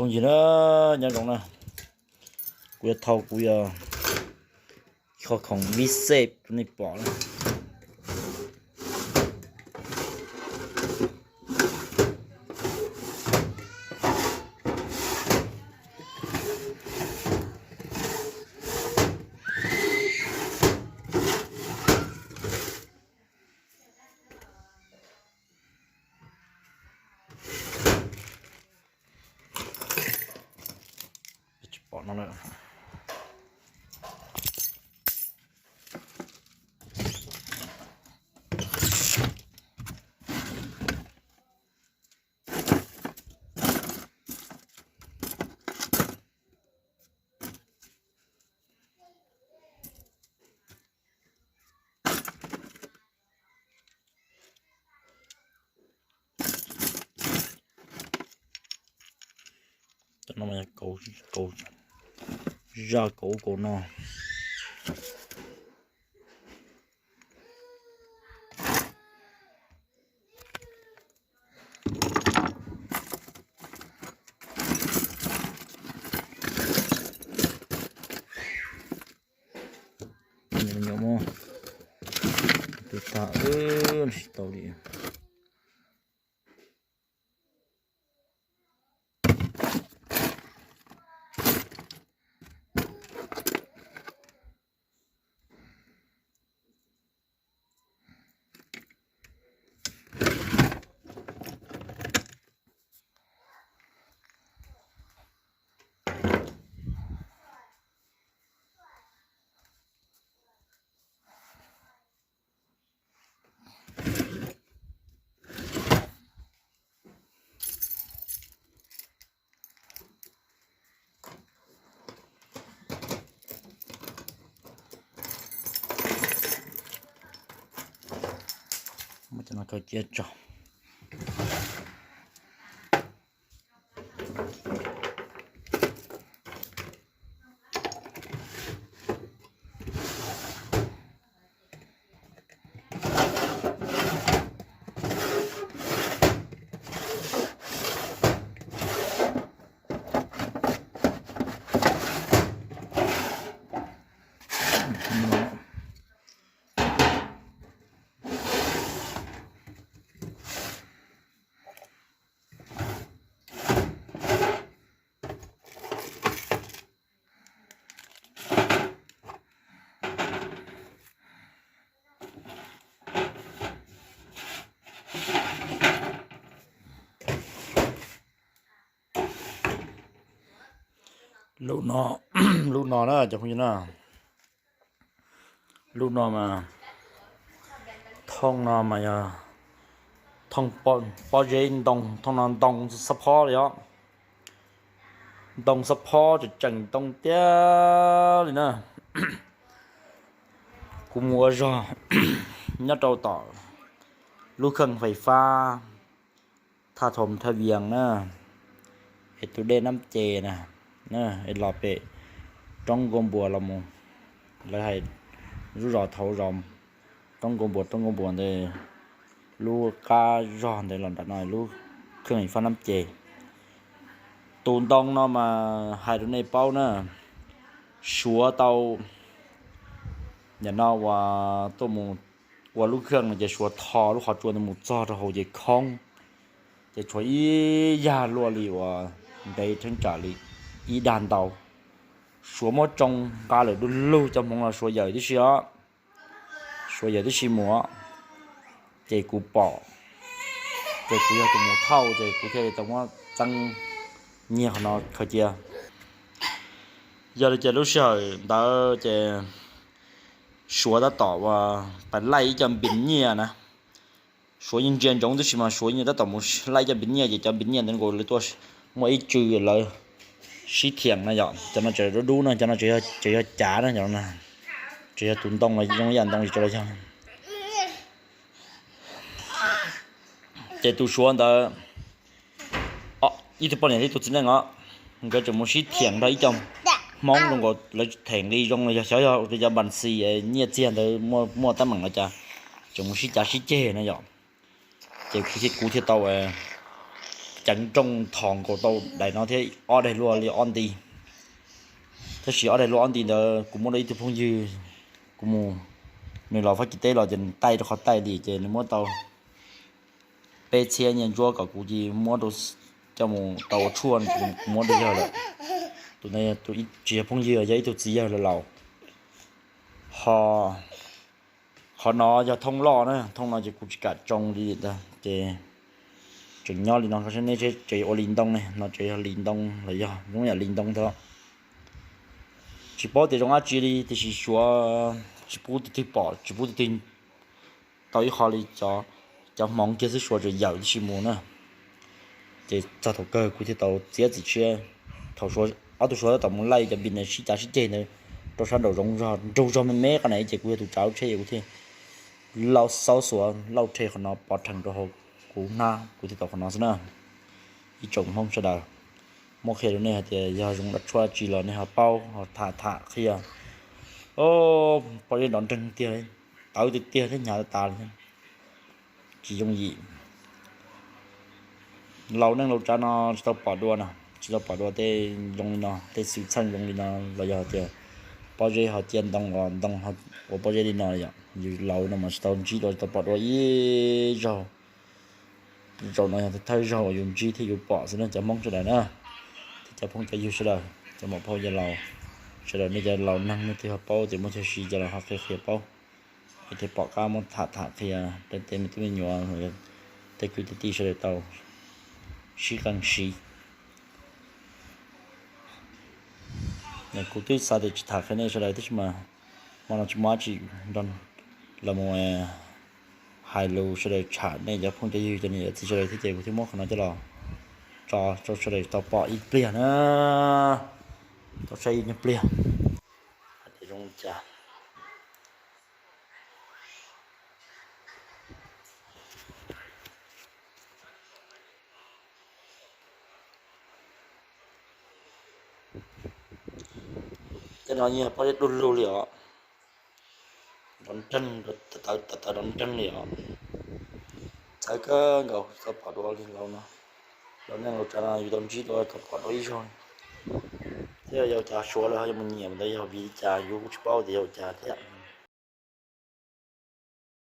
Phooj ywg na, nyob zoo na, kuv yuav thau kuv yog qhov khoom vij xej rau nej pom na. Tsis pom no lawm. Cov no mas yog kaus, kaus zaj kaus ub kaus no. Nyuam nyuam mog, tus tag tsis tau li. Muab cov no khaws cia tso. Lub no, lub no na cov phooj ywg na, lub no mas, thooj no mas yog thooj pob zeb ntoo, thooj no ntoo xab phob li os. Ntoo xab phob tseem tseem ntoo tiag li na. Kuv mus ua zog nyob rau tom lub kheej fais fab Thaj Thom Thaj Vias na, es tus dej Nab Ces na, es los pem roob Nkauj Npuas los mus, lawv hais zub zos thaud zos roob Nkauj Npuas, roob Nkauj Npuas ntawd, lub qab zog ntawd los nram no lub kheej fais fab Nab Ces. Tus ntoo no mas hais rau nej paub na, Suav tau, nim no uas tuaj mus ua lub kheej no ces Suav tho lub qhov tsua ntawd mus txog rau hauv ces khoob, ces tshuav ib yag luaj li uas ntev theeb tsam li ib dag ntau. Suav muab tsoo nqa lawm du lug cov hmoov los Suav yawm tib si os, Suav yawm tib si mus os. Ces kuv pom, ces kuv yog tus mus thauj ces kuv thiaj li tau muab txeeb nyiag qhov no khaws cia. Yog li ces lub sij hawm ntawd ces Suav tab tom uas pab laij ib co npis nyiaj na. Suav yeej ntsia ntsoov tib si mas Suav yeej tab tom mus laij ib co npis nyiaj ces cov npis nyiaj ntawd nkaus li tuaj muaj ib tsw lawv sib thiam na yom. Cov no tseem dub dub na, cov no tseem yog cav na, tseem yog tus ntoo los zoo ib yam ntoo tsis tau los yog. Ces tus Suav ntawd ib tug poj niam thiab ib tug txiv neej os, nkawd tseem mus sib thiam nrog ib co Hmoob zoo nkaus lawv theem nqi zoo los yog xyov yog cov npas xis nyiaj txiag ntawd muaj teeb meem los cas, tseem mus sib cav sib ceg na yom. Ces kuv thiaj, kuv thiaj tau ceev nrooj thom nkaus tau daim no thiab ob daim hlua li ob nti. Tab sis ob daim hlua ob nti ntawd kuv muab rau ib tug phooj ywg, kuv mus, nws los Fab Kis teb los ces nws taij rau qhov taij li ces nws muab tau peb txhiab nyiaj ntsuab kom kuv cia muab rau, coj mus tau ua tshuaj, kuv muab rau yawg lawm. Tus no tsis yog phooj ywg, yog ib tug txiv yawg laus laus. Ho qhov no yog thooj loj na, thooj no ces kuv tsis kam tsoo li ntag ces tseem nyob li no, neb tseem ua li ntoo ne, no tseem yog li ntoo los yog zoo yam li ntoo thiab. Tsis paub tias zoo dab tsi li, tiam sis suav tsis pub tus twg pom, tsis pub tus twg tau ib qho li, cov hmoov kiag xwb, suav tseem yawm tib si mus na. Ces txog thaum kawg kuv thiaj tau txiav txim siab, thaum ob tug suav tab tom mus laij cov npis sib cav sib ceg ntawd rau sab nraum zoov zog, nraug zog me me qhov na, ces kuv yog tus tsav tsheb, kuv thiaj lauj xaub xuav lauj rhe qhov no pov rhees rau hauv kuv hnab, kuv thiaj tau qhov no xwb na. Ib tsoom Hmoob sawv daws, muab qhia rau nej hais tias yog zoo dab tshuaj dab tsi los nej ho paub ho tham tham qhia. Pob zeb nrov nreeg tiag, tawv tiag tiag thiab hnyav tas tas li, tsis yooj yim. Laus neej laus tsav no tsis tau pom dua no, tsis tau pom dua tej zoo li no, tej xwm txheej zoo li no los yog tias pob zeb ho cia ntoo los ntoo ua pob zeb li no yom. Yus laus no mas tsis tau ntsib dua, tsis tau pom dua ib zaug. Zaum no yog thawj zaug uas yus ntsib thiab yus pom xwb na cov Hmoob sawv daws na, thiab cov phooj cov ywg sawv daws, cov muam phauj yawg laus sawv daws, nej cov laus neeg nej twb ho paub tias muaj chaw siv ces los ho qhia qhia paub, es thiaj pom qab muab tham tham qhia rau tej me tub me nyuam, tej kwv tej tij sawv daws tau sib qee siv. Kuv twb xav tias tsis tham qhia nej sawv daws tab sis mas hmo no tsis muaj dab tsi los mus hais lus sawv daws tsham nej cov phooj cov ywg cov niam cov txiv sawv daws thiab ces kuv thiaj muab qhov no coj los tso rau sawv daws tau pom ib pliag na, tau saib ib nyuag pliag hais tias zoo li cas. Tej no yog pob zeb du lug li os, nrov nreeg, tawv tawv nrov nreeg li os. Txawv kawg nkaus tsis tau pom dua li laus no. Laus neej laus tsav no yus tau ntsib dua tau pom dua ib zaug. Thiab yog cas suav lawv ho yuav mus nyiam ntawd yog vim li cas yus kuj tsis paub tias yog cas thiab.